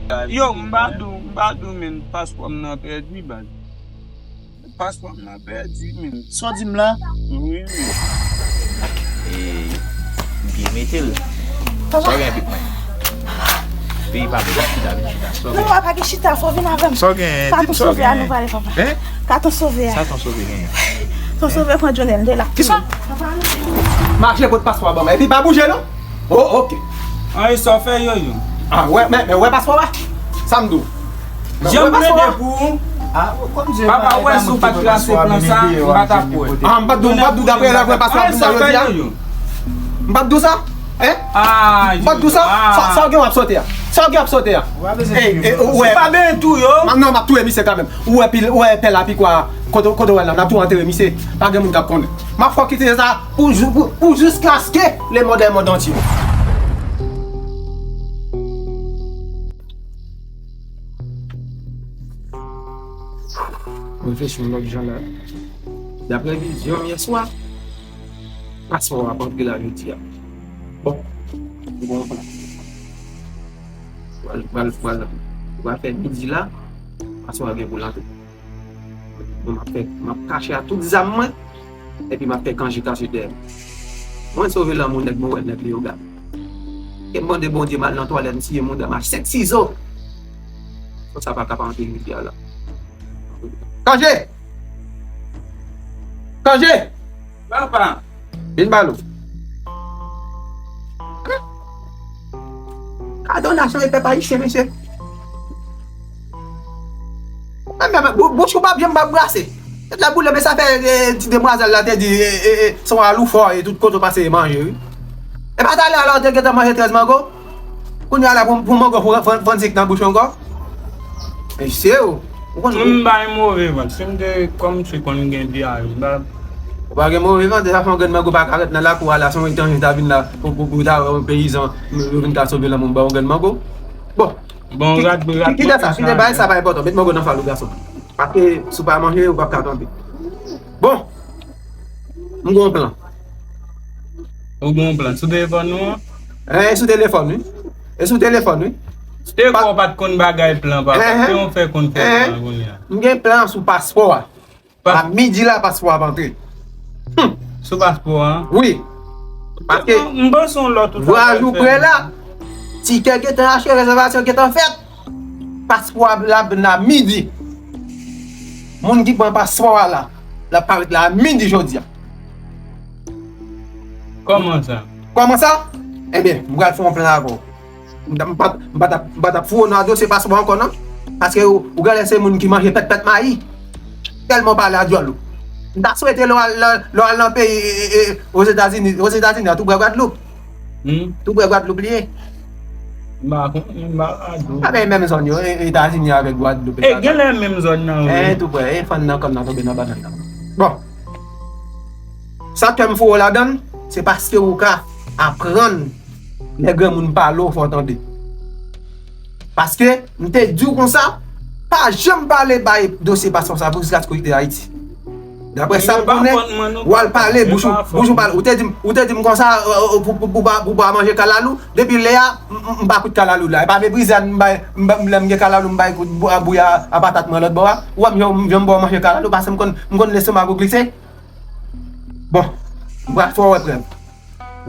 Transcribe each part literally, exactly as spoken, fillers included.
Yo, m pa di w, m pa di w, men paspò m nan pèdi, baz. Paspò m nan pèdi, men. Sa w di m la? Wi, men. E, byen mete l. Sa w gen, big man? Peyi pa bèl, chita, vin chita. Sa w gen? Non, pa gen chita, fò w vin avè m. Sa w gen? Di m sa w gen. Katon sove a, nou pale, papa. Hein? Katon sove a. Sa ton sove genyen? Ton sove pran Jonel, de la. Kisa? Mache pot paspò ban mwen. Epi pa bouje non. Oh, ok. An e sa w fè, Yoyo? Ah, wè, men, men wè paspò a. Sa m di w. Jan m plede pou ou. Papa, ou wè si w pa t trase plan sa, m pa t ap wè. Ah, m pa t di w, m pa t di w dapre lè wè paspò a pou sa jodi a. M pa t di w sa? Hein? M pa t di w sa? Sa w gen w ap sote a? Sa w gen w ap sote a? Ou pa benyen tou yo? Non, m ap touye misye kanmenm. Ou wè pè la pikwa kote w wè l la, n ap tou antere misye. Pa gen moun k ap konnen. M ap fè w kite sa pou jiskaske le monde est monde entier. Mwen reflechi yon lòt jan la. Daprè vizyon m yè swa, paspò a ap antre la jodi a. Bon, m gon plan. Pral, pral, pral, pral fè midi la, paspò a gen pou l antre. Bon, m ap fè, m ap kache a tout zam mwen, epi m ap fè Kanje kache dèyè m. Mwen sove lanmou nèg mwen wè nèg Leyogàn. E m mande Bondye m al nan twalèt m siye mouda m ak senk sizo. Fòk sa pa ka pa antre rivyè a la. Kanje! Kanje! Papa! Vin ba nou. Gade yon nasyon e pèp ayisyen, mesye. Bouch ou pa byen m pa brase. Tèt la boule, men sa fè ti demwazèl la te di se yon aloufò e tout kote w pase e manje wi. E pa talè a la w te gentan manje trèz mango. Kounye a la pou mango pou frann sik nan bouch ou ankò. Mesye o. Ou konn. M bay move vant. Si m te kòm si konn gen dyare, m pa. Ou pa gen move vant, sa fè yon grenn mango pa ka ret nan lakou a la, se yon etranje ta vin la pou pou pou ta yon peyizan yo vin ta sove lanmou m ba yon grenn mango. Bon. Bon, rat rat. Kite sa, kite bagay sa pa enpòtan, met mango nan fal ou gason. Paske si w pa manje, ou p ap ka kanpe. Bon. M gon plan. Ou gon plan sou telefòn nou an? E sou telefòn wi. E sou telefòn wi. Se kwa w pa t konn bagay plan papa. Se yon fè konn fè plan kounye a. M gen plan sou paspò a. A midi la paspò a ap antre. Sou paspò a? Wi. Paske m panse yon lòt ou ta pral fè. Vwayaj ou prè la. Tikè gentan achte, rezèvasyon gentan fèt. Paspò a la vin a midi. Moun ki pran paspò a la, l ap parèt la a midi jodi a. Kòman sa? Kòman sa? Ebyen, m pral fè yon plan avè w. M pa t ap fou w nan dosye paspò ankò non. Paske ou genlè se moun ki manje pèt pèt mayi. Tèlman w pale a djòl ou. M ta swete lè w al nan peyi Ozetazini, Ozetazini a tou prè Gwadloup. Tou prè Gwadloup li ye. M pa konn, m pa ka di w. A men menm zòn yo, Etazini avèk Gwadloup. E genlè menm zòn nan wi. E tou prè, e fann nan kòn nan tonbe nan bannann nan. Bon. Sa k fè m fou w ladann, se paske ou ka aprann lè granmoun pale w fò w tande. Paske m te di w konsa, pa janm pale bay dosye paspò sa pou jiskaske w kite Ayiti. Daprè sa m konnen, w al pale bouch ou, bouch ou pale. Ou te di m, ou te di m konsa pou pou pou pa pou pa manje kalalou. Depi lè a, m pa kout kalalou la. E pa meprize a m bay, lè m gen kalalou m bay kout bouya a patat mwen lòt bò a. Ou wè m jan m ba w manje kalalou paske m konn m konn lestomak ou glise. Bon, m pral fè w wè prèv.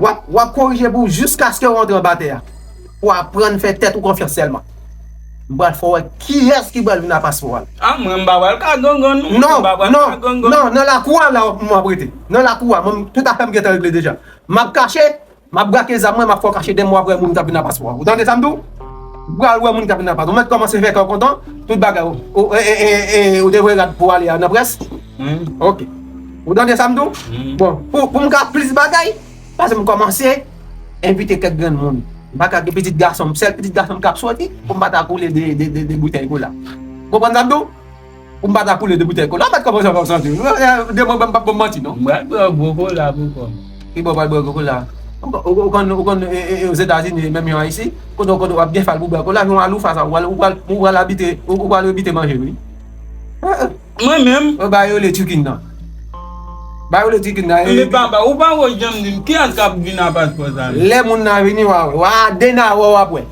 W ap, w ap korije pou w jiskaske w rantre anba tè a. Pou w aprann fè tèt ou konfyans sèlman. M pral fè w wè kiyès ki pral vin a paspò a. A mwen m pa pral ka gangan non. Non, non, non, nan lakou a la m ap rete. Nan lakou a, mwen tout afè m gentan regle deja. M ap kache, m ap brake zam mwen, m ap fè w kache de mwa apre moun k ap vin a paspò a. Ou tande sa m di w? M pral wè moun k ap vin a paspò. Ou mèt kòmanse fè kè w kontan, tout bagay. Ou te voye rad pou w ale a nan près. Ok. Ou tande sa m di w? Bon, pou pou m ka plis bagay, paske m kòmanse envite kèk grenn moun. M pa ka gen pitit gason m, sèl pitit gason m k ap soti, pou m pa ta koule de de de de boutèy kola. Konprann sa m di w? Pou m pa ta koule de boutèy kola. Mèt kòmanse fè w santi. De mwen menm m p ap ban m manti non. M pral bwè gwo kola pou kò m. Ki bò w pral bwè gwo kola? Ou konn ou konn Ozetazini menm jan Ayiti, kote w konn w ap gen fal pou bwè kola, yon aloufa sa, ou pral ou pral ou pral abite ou pral abite manje wi. Mwen menm. Ou ba yo le chicken nan. Ba yo le chicken nan. Men papa, ou pa wè janm di m kiyès k ap vin a paspò sa menm? Lè moun nan vini w a wè. W a de nan wè w ap wè.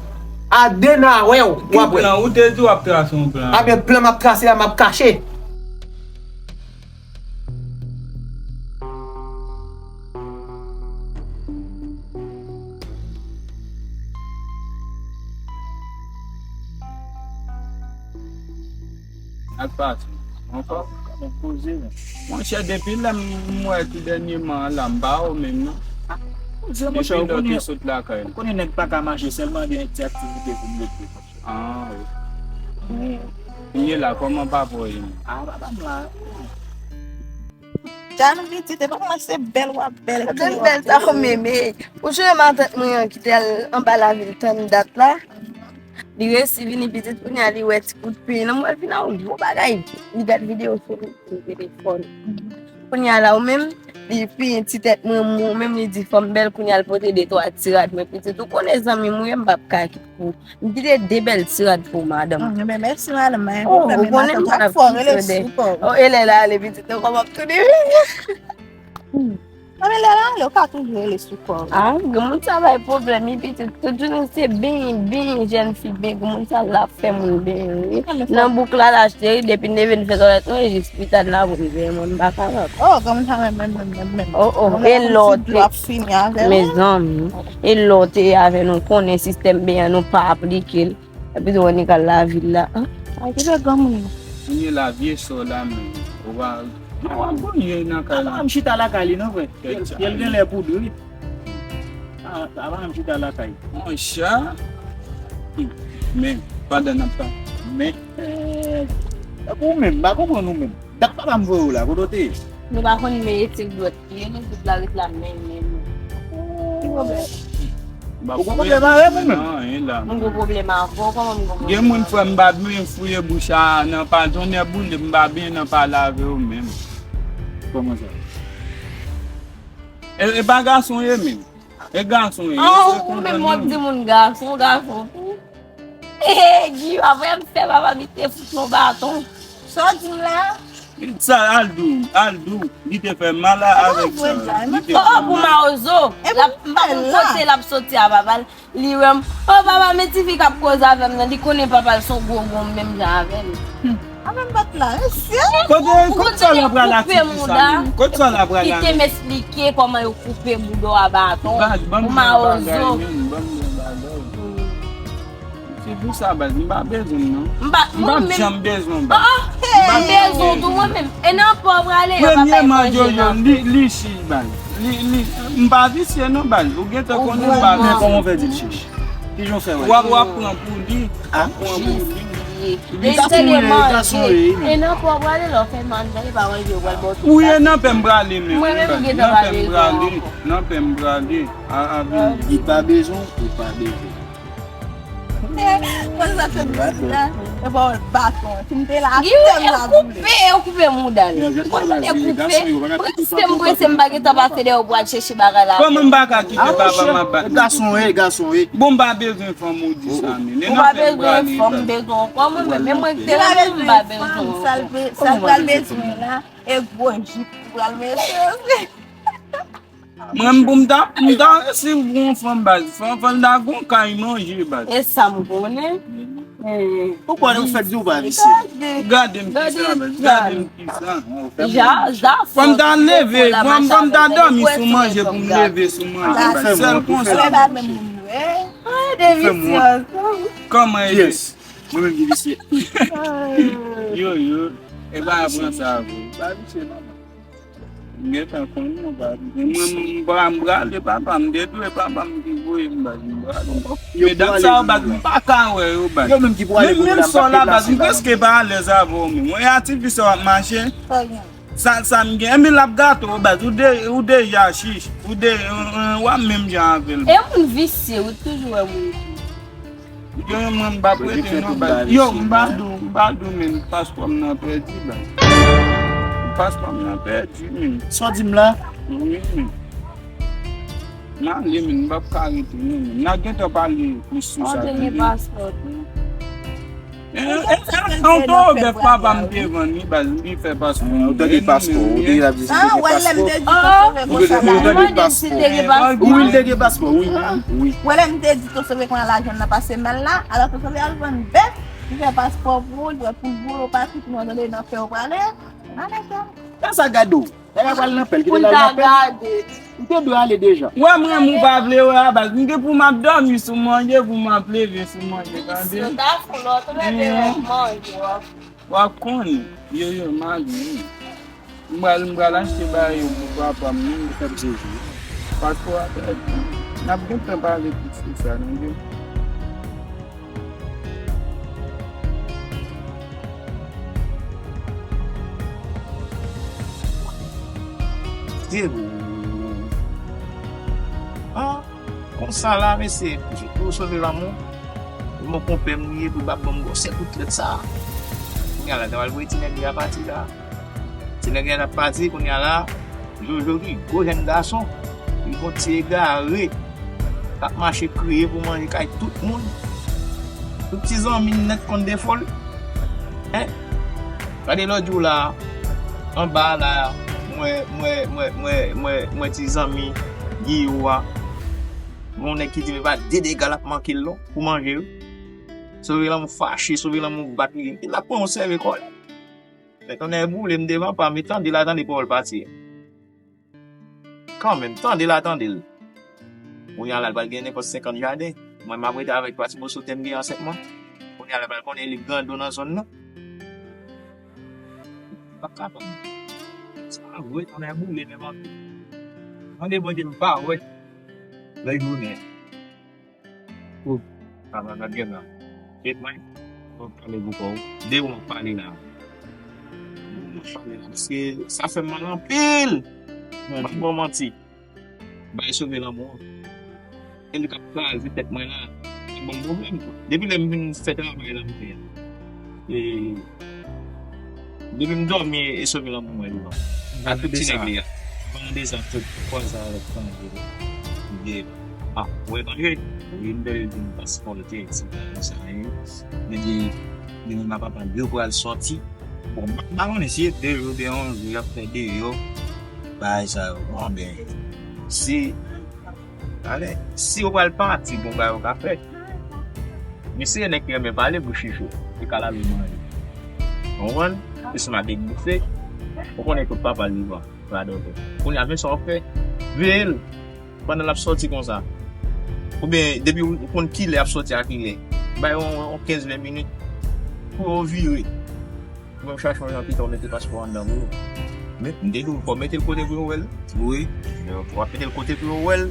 A de n a wè w, w ap wè. Ki plan? Ou te di w ap trase yon plan. A byen, plan m ap trase a, m ap kache. Ak pati. Ankò? Kòman poze, men? Monchè, depi lè m wè tou dènyèman an la, m pa wè w menm, non. Poze, monchè, depi lè w te sot lakay la. Ou konnen nèg pa ka mache sèlman gen ti aktivite pou m regle, monchè. Ah, wi. Kounye la, kòman papa w ye, menm? Ah, papa m la. Jan pitit, e pa kòmanse bèl w ap bèl. Bèl, bèl sa, ou menm, e. Ou sonje matant mwen an ki te al anba lavil tann dat la? Li resi vini pitit, kounye a li wè ti kout pen nan mwen, vin a yon gwo bagay. Li gad videyo sou telefòn. Kounye a la, ou menm, li piyen ti tèt mwen, mwen menm, li di fò m bèl, kounye a l pote de twa ti rad mwen pitit. Ou konnen zanmi m ou ye, m p ap ka kite pou. M kite de bèl ti rad pou madanm. Mm, men mèsi, madanm, pa gen pwoblèm, men matant, chak fwa w rele sou kò. Oh, e lè l ale, pitit, nou kòman ap tounen. Non, men lè l ale, ou ka toujou rele sou kò. Ah, granmoun sa bay pwoblèm, wi, pitit. Tout jounen se benyen, benyen, jèn fi, benyen, granmoun sa la fè moun benyen, wi. Nan bouk la, l achte, wi, depi n leve n fè twalèt nou, e jis pita n la pou n benyen moun, m pa kapab. Oh, granmoun sa menm, menm, menm, menm, menm. Oh, oh, e lè w te, mezanmi, e lè w te avè nou, konnen sistèm benyen nou pa aplike l. Epi tou, annik al lavil la. Ah, a ki fè granmoun nan? Kounye la, vye sò la, men. Ou pa, ou pa gonyen nan kay la. Apa m chita lakay li, non, frè? Li gen lè poudre. Ah, apa m chita lakay. Monchè. Men, pandan n ap pale. Men. Eh, ou menm, m pa konprann ou menm. Dat papa m voye w la, kote w te ye? Nou pa konn men etid lòt. Piye nou tout la ret la men, men nou. Ki pwoblèm? Ou gon pwoblèm avè m ou menm? Non, anyen la. Mwen gon pwoblèm avè w, kòman m gon pwoblèm? Gen moun, frè m, m pa byen fouye bouch a nan pa, tonnè boule, m pa byen nan pale avè w menm. Kòman sa? E, e pa gason ye menm. E gason ye. An, ou menm w ap di moun gason, gason tou. Ehe, Giyò, apre m fè papa m te fout yon baton. Sa w di m la? Sa, al di w, al di w, li te fè mal a, avèk sa. Li te fè mal. Oh, pou mawozo. L ap, m pa konn kote l ap soti a papa l. Li wè m. Oh, papa, men tifi k ap koze avè m nan, li konnen papa l se yon gwo gonm menm jan avè m. Avè m bat la, mesye. Kote, kote sa l ap pral ak tifi sa menm? Kote sa l ap pral la menm? Kite m esplike kòman yo koupe bouda w a baton. Pou mawozo. Ban m yon bagay, ban m yon bagay. Se pou sa, baz, m pa bezwen l, non. M pa, m pa janm bezwen w, baz. M pa bezwen w tou, mwen menm. E nan pò w prale, yo pa bay manje nan. Premyèman, Jojo, li, li chich, baz. Li, li, m pa visye, non, baz. Ou gentan konnen m pa visye. Men kòman w fè di l chich? Kijan w fè wè? W ap, w ap pran pou li. W ap pran pou li. Li gason ye, gason ye. E nan pò w prale, lè w fè manje, li pa manje, w pral bò tou. Ou ye nan pè m prale, men. Mwen menm, m gentan pa bezwen w ankò. Nan pè m prale. A, a, vini. Li pa bezwen w, ou pa bezwen. Mwen sa fè m di la, e pa wè baton. Si m te la, tèm la boule. Yo koupe, yo koupe mouda l. Mwen tande koupe. Prese m, prese m, pa gentan pase dèyè w pou al chèche bagay la. Kòman m pa ka kite papa m ap bat? Gason e, gason e. Bon, m pa bezwen fanm ou di sa, men. Ou pa bezwen fanm, bezwen w. Kòman mwen, men mwen ki te renmen m pa bezwen w. Sa l pral bezwen la, e gwo jip ou pral mete. Mwen, pou m ta, m ta resi pou yon fanm, baz. Fò, fò l ta gon kay manje, baz. E sa m konnen. Poukwa ou fèk di ou pa visye? Gade m kisa, baz. Gade m kisa. Ja, ja, fò m ta leve, fò m, fò m ta dòmi sou manje pou m leve sou manje, baz. Sèl konsa. Gade visye ansanm. Kòman e ye? Mwen menm ki visye. Yo, yo. E pa pran sa, vre. Pa visye, non. M gentan konnen w pa vle. Mwen, m pa, m prale, papa m te dwe, papa m ki voye m, baz, m prale. Men dat sa yo, baz, m pa ka wè yo, baz. Yo menm ki pou ale kounye a, m pa deplase, baz. Menm, menm sò la, baz, m prèske pa alèz avè w menm. Mwen, a ti fi sa w ap mache. Sa, sa m gen, men l ap gate w, baz. Ou de, ou deja chich. Ou de, w ap menm jan avè l. E moun visye, ou toujou wè moun. Yo, mwen, m pa prete non, baz. Yo, m pa di w, m pa di w, men paspò m nan pèdi, baz. Paspò m nan pèdi, men. Sa w di m la? Wi, men. M ale, men, m p ap ka rete, non, men. N a gentan pale plis sou sa, tande. Paspò tou. Yon gwo bèf papa m te vann wi, baz, m te fè paspò. Ou te gen paspò, ou te gen ap di si te gen paspò. Ou te gen paspò. Wi, li te gen paspò, wi. Wi. Wè lè m te di Tosove konn al jwenn nan pase mal la, alò Tosove al vann bèf, li fè paspò pou ou, li wè poul boule ou pati, pou nou tande nan fè ou prale. Nan nèg yo. Sa sa gade w. Nèg la pral nan pèl, kite l al nan pèl. Ou te dwe ale deja. Wè m renmen ou pa vle wè a baz. M gen pou m ap dòmi sou manje, pou m ap leve sou manje, tande. Mesye, gason, lè w te leve manje, w ap W ap konnen, yo, yo, m al wi. M pral, m pral achte bagay yo pou papa m, wi. Paspò a pèdi. N ap gen tan pale plis ke sa, tande. Zero. Ah, konsa la, mesye, pou Sove Lanmou, bon konpè m li ye, pou l pa ban m gwosè kout trèt sa. Kounye a la, ta pral voye ti nèg li a pati la. Ti nèg li a t ap pati, kounye a la, Jojo ki gwo jèn gason, li gon ti egare, k ap mache kriye pou manje kay tout moun. Tout ti zanmi l nèt konn defo l. Hein? Gade lòt jou la, anba la, mwen, mwen, mwen, mwen, mwen, mwen ti zanmi Giyo a. Gon nèg ki di men pa de dega l ap manke l non, pou manje wi. Sove Lanmou fache, Sove Lanmou bat li. L ap pran yon sève kò l. Men tonnè boule m devan pa m, e tande l a tande pawòl pati. Kanmenm, tande l a tande l. Kounye a la, l pral gen nenpòt senkant jaden. Mwen, m ap rete avèk pa ti moso tè m gen ansent mwen. Kounye a la, l pral konnen li grandon nan zòn nan. Pa kapab. Sa vre, tonnè boule menm anpil. Mande Bondye m pa wè lè jounen. Oh, sa va, gad gen la. E mwen, mwen pale pou kò w. De w mwen pale la. Mwen pale la, paske sa fè m mal anpil. Mwen pa bon manti. Bay Sove Lanmou an. E li k ap kraze tèt mwen la. Li ban m pwoblèm. Depi lè m vin fè travay la m fè a. E, depi m dòmi e Sove Lanmou mwen li ban. A tout ti nèg li a. Vann de zam tout. Kòb sa avèk fanm li. Li ah, ou etranje? Wi, m te di m paspò l te ekspire sa, wi. Li di, li menm ak papa l, yo pral sòti. Bon, m pa konnen si e de jou oubyen yon jou y ap fè deyò. Bagay sa yo, bon, ben, si, alè, si yo pral pati, bon, bagay yo ka fèt. Misye nèg ki renmen pale bouch li cho, li ka lave manje. Ou konprann? Li sou ma big boufe. Ou konnen tout papa l vivan. Radòtè. Kounye a, men sa w fè. Veye l. Pandan l ap sòti konsa. Oubyen, depi w konn kilè ap sòti a kilè. Bay yon, yon kenz ven minit. Pou yo vire. Ou menm chache yon jan pita w mete paspò anndan pou yo. Men, m te di w, fò w mete l kote pou yo wè l. Wi. W ap mete l kote pou yo wè l.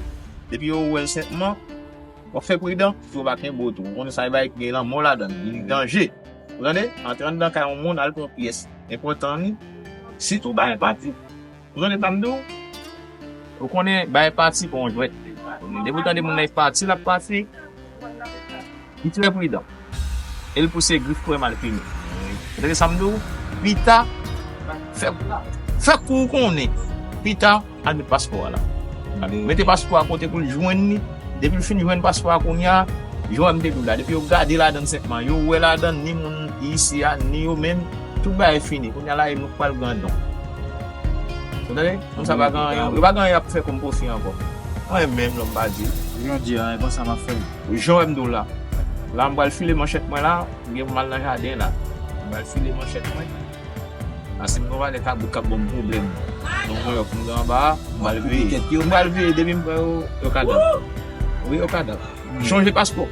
Depi yo wè l senpman, w ap fè pridan, pou yo pa kenbe w tou. Ou konnen sa e bagay ki gen lanmò ladan l. Li danje. Ou tande? Antre anndan kay yon moun, al pran pyès enpòtan li. Sitou bagay pati. Ou tande sa m di w? Ou konnen, bay pati pa yon jwèt. Depi w tande moun nan pati, l ap pati, li trè pridan. E l pouse grif pou wè malfini. Ou tande sa m di w? Pita, fè, fè kou w konnen. Pita, al met paspò a la. Mete paspò a kote pou l jwenn li. Depi l fin jwenn paspò a kounye a, jan m te di w la, depi yo gade ladann senpman, yo wè ladann ni moun isi a, ni yo menm, tout bagay fini. Kounye a la, e nou k pral grandon. Ou tande? Moun sa pa gen anyen, yo pa gen anyen y ap fè kòm pwofi ankò. Mwen menm, lòm pa di. Jan di a, e konsa m ap fè l. Jan w wè m di w la. La, m pral file manchèt mwen la, m gen pou m al nan jaden la. M pral file manchèt mwen. Paske m gen yon valè kabrit k ap ban m pwoblèm. Donk, mwen wè pou m gen anba a, m pral veye. M pral veye, depi m pran yo, yo ka dòmi. Wi, yo ka dòmi. Chanje paspò.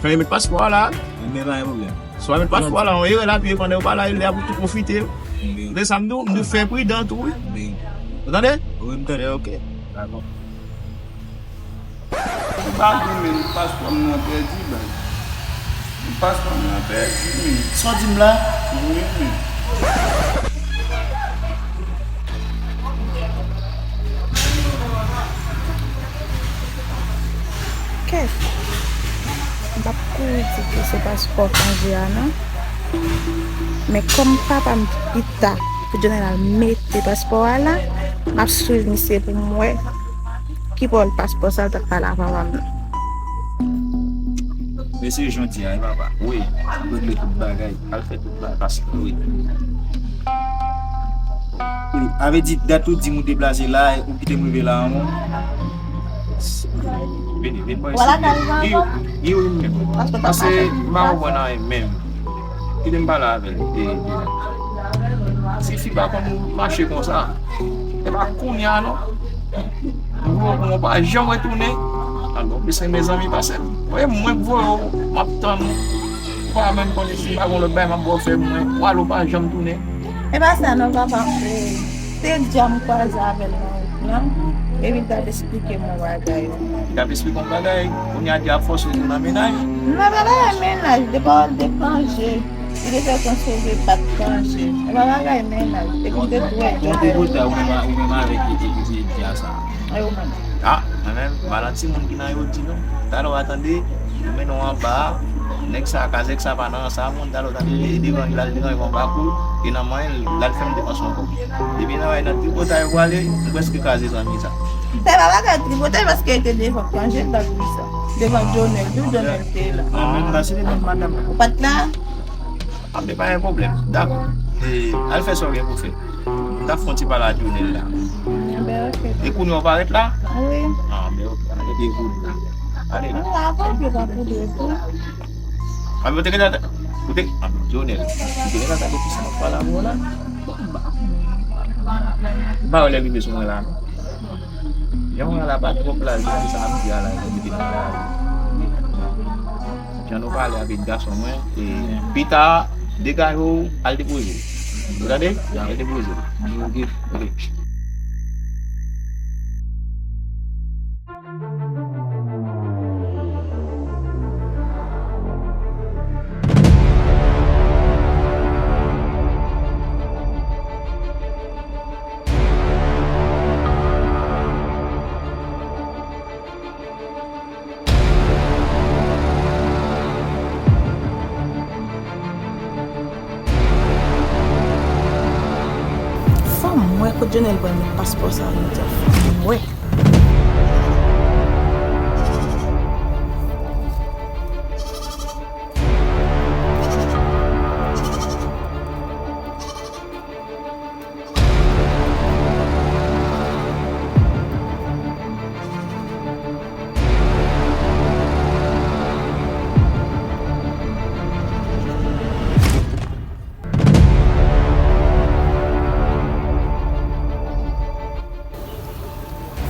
Chanje met paspò a la. Men pa gen pwoblèm. Si w pa met paspò a la, yon erè l ap ye pandan yo pa la, lè a pou tou pwofite. Wi. De sa m di w, m di w fè pridan tou, wi. Wi. Ou tande? Wi, m tande, oke. Dakò. M pa goumen, paspò m nan pèdi, baz. Paspò m nan pèdi, men. Sa w di m la? Wi, men. Kèt. M p ap kouri di ke se paspò konje a, non. Men kòm papa m di pita pou Jonel al mete paspò a la, m ap swiv misye pou m wè ki bò l paspò sa l t ap pale a papa m nan. Men se jan w di a, wi papa. Wi. Regle tout bagay. Al fè tout bagay fasil, wi. Wi, avè di dat ou di m ou deplase la, ou kite m rive la ankò. Vini, vini, vini. Vwala, kalman. Wi, wi, wi, menm. Paske m pa konprann anyen menm. Kite m pale avè l. E, e, tifi pa konn mache konsa. E pa kounye a non. M voye w pou mwen, w pa janm retounen. Alò, plis mezanmi pase m. Wi, mwen k voye w, m ap tann ou. Ou pa menm konnen si m pa gen lòt bagay m ap ba w fè mwen. W ale, w pa janm tounen. E pa sa non, papa. E, se dja m kwaze avè l nan wout lan. Epi l t ap esplike m yon bagay. Li t ap esplike yon bagay. Kounye a di ap fòse w nan mennaj. Non, papa, mennaj, depi w deplase. Li te fè kòmsi w vle bat kanje. E pa bagay mennaj. Epi m te tou wè jan. Bon, te vota ou menm, ou menm avèk e, e, e, e, e, sa. E ou menm. Ah, mwen menm, m pa nan timoun ki nan yo di non. Talè w a tande, yo mennen w anba a, nèg sa, kazèk sa pa nan sa moun, talè w tande, e devan, l al devan, yon bakoul, e nan mwen, l al fè m defans ankò. Depi nan, nan tripotay ou ale, m prèske kraze zanmi sa. Se pa bagay tripotay paske li te devan kanje, l t ap di sa. Devan Jonel, tou Jonel te la. Mwen menm la, se te menm madanm. Ou pa t la? Ah, men pa gen pwoblèm. Dakò. E, al fè sa w gen pou fè. M ta fè yon ti pale ak Jonel la. Enben, oke. E kounye a w parèt la? Wi. Ah, men oke. Ale, devoule la. Ale la. Wi, avan ke w pa koule tou. Ah, men ou te gentan, ou te, ah, men Jonel. Ou te gentan tande ki sa m ap pale avè w la? M pa wè lè rive sou mwen la, non. Jan mwen la pa twòp la, jan sa ap di a la, jan mete nan la. Jan nou pale avèk gason mwen, e pita, degaje w, al depoze l. Ou tande? Al depoze l. Ok. Fò m wè kot Jonel pran met paspò sa, jodi a, fò m wè.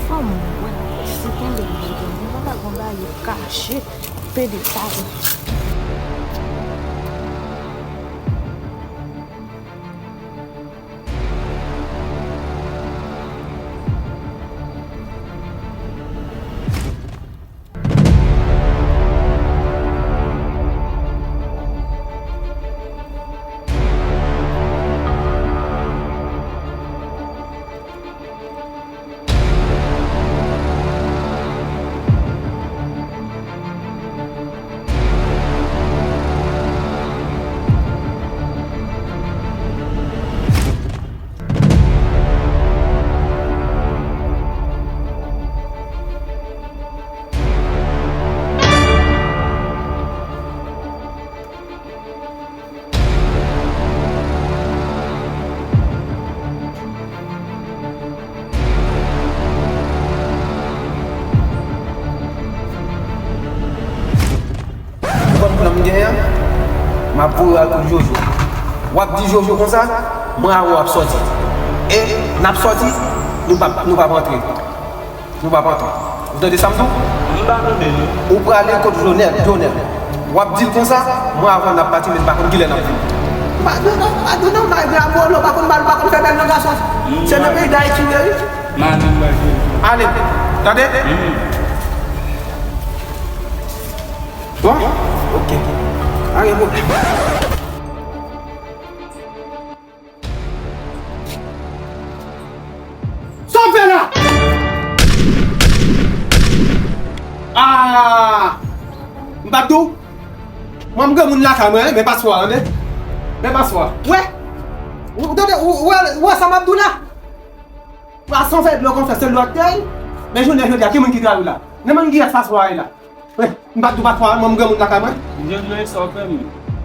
Fò m wè si kenbe m devan. Mwen pa ka gon bagay yo kache, pede sa yo. Ou konn plan m genyen an? M ap voye w al kot Jojo. W ap di Jojo konsa, mwen avè w ap sòti. E n ap sòti, nou p ap, nou p ap antre. Nou p ap antre. Ou tande sa m di w? M pa tande non. Ou prale kot Jonel, Jonel. W ap di l konsa, mwen avè w n ap pati, men m pa konn kilè n ap vini. M pa di w non, m pa di w non, malgre avè w la, ou pa konn bal, ou pa konn fè bèl nan gason. Se nan peyi Dayiti ou ye wi. M ale, m pral jwe. Ale, tande? Bon, ok. Pa gen pwoblèm. Sa w fè la? Ah! M pa t di w? Mwen, m granmoun lakay mwen, men paswa, tande? Men paswa. Wè! Ou tande, ou, ou wè, ou wè sa m ap di w la? Pwason fè dlo konsa, se dlo ak tèy. Men jounen jodi a, ki moun ki travè la? Nan men ki yès paswa a ye la? M pa t di w pa t fwa, mwen m granmoun lakay mwen. Jojo, e sa w fè m?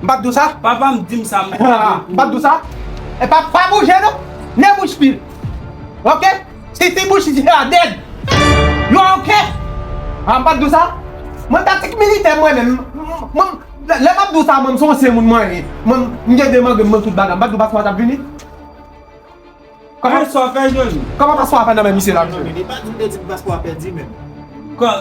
M pa t di w sa? Papa m di m sa, m... M pa t di w sa? E pa, pa bouje non. Ne bouch pil. Oke? Si ti bouch di a dèd. Yo oke? A, m pa t di w sa? Mwen ta ti militè mwen menm. Mwen, lè, lè m ap di w sa, mwen m se yon se moun mwen ye. Mwen, m gen de mangre, mwen tout bagay. M pa t di w pa t fwa t ap vini? Kòman sa w fè jwenn li? Kòman paspò a fè nan men misye la, mesye? Li pa di m te di paspò a pèdi menm. Kò...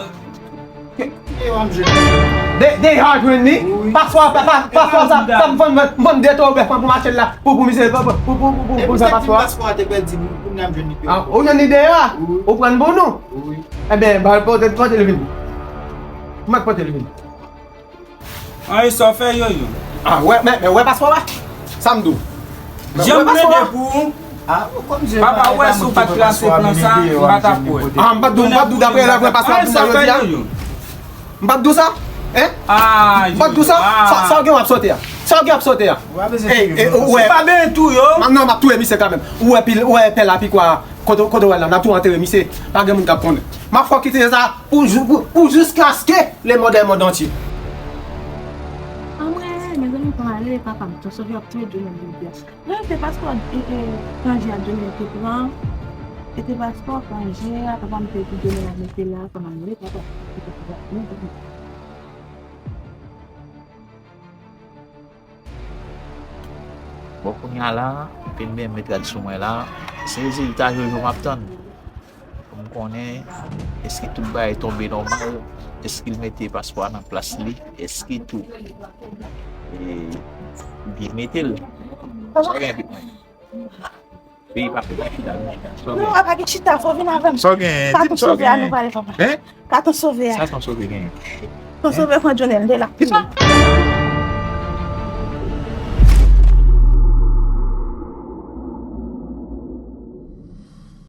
Ke, ke yo ap jwenn li? De, deja jwenn li? Wi. Paspò a, pa, pa, paspò a sa, sa m vann, m vann de tò bèf pou machin la, pou, pou misye, pou, pou, pou, pou, pou, pou fè paspò a. Paspò a te pèdi, pou n ap jwenn li. A, ou jwenn li deja? Wi. Ou pran l pou nou? Wi. Ebyen, ba, pote, pote l vin. Mèt pote l vin. Anyen sa w fè, Yoyo? A, wè, men, men, wè paspò a? Sa m di w. Jan m plede pou ou. Papa, ou wè si w pa t trase plan sa, m pa t ap wè. A, m pa t di w, m pa t di w dapre lè vre paspò a pou m jodi a. M pa t di w sa? Hein? M pa t di w sa? Sa, sa w gen w ap sote a? Sa w gen w ap sote a? Ey, ey, ou wè. Ou pa benyen tou yo? Non, m ap touye misye kanmenm. Ou wè pil, ou wè pè la pi kwa kote, kote w wè la, n ap tou antere misye. Pa gen moun k ap konnen. M ap fè w kite sa. Pou, pou, pou jiskaske le monde est monde entier. Anmwey, mezanmi, pou m ale, papa m, Ton Sovè ap touye Johnny jodi a. Mwen te paspò, e, e, Kanje a Johnny te pran, e te paspò Kanje a, papa m te di Johnny ap mete la, kòman m ye, papa. Bon, kounye a la, m fin byen met rad sou mwen la. Se rezilta Jojo m ap tann. Pou m konnen, èske tout bagay tonbe nòmal? Èske l mete paspò a nan plas li? Èske tou, e, byen mete l? Sa w gen, pitit mwen? Peyi pa fè nan final. Non, papa, gen chita, fò vin avè m. Sa w gen? Di m sa w gen. Katon sove a, nou pale, papa. Hein? Katon sove a. Sa Ton Sove genyen? Ton Sove pran Jonel de la. Kisa?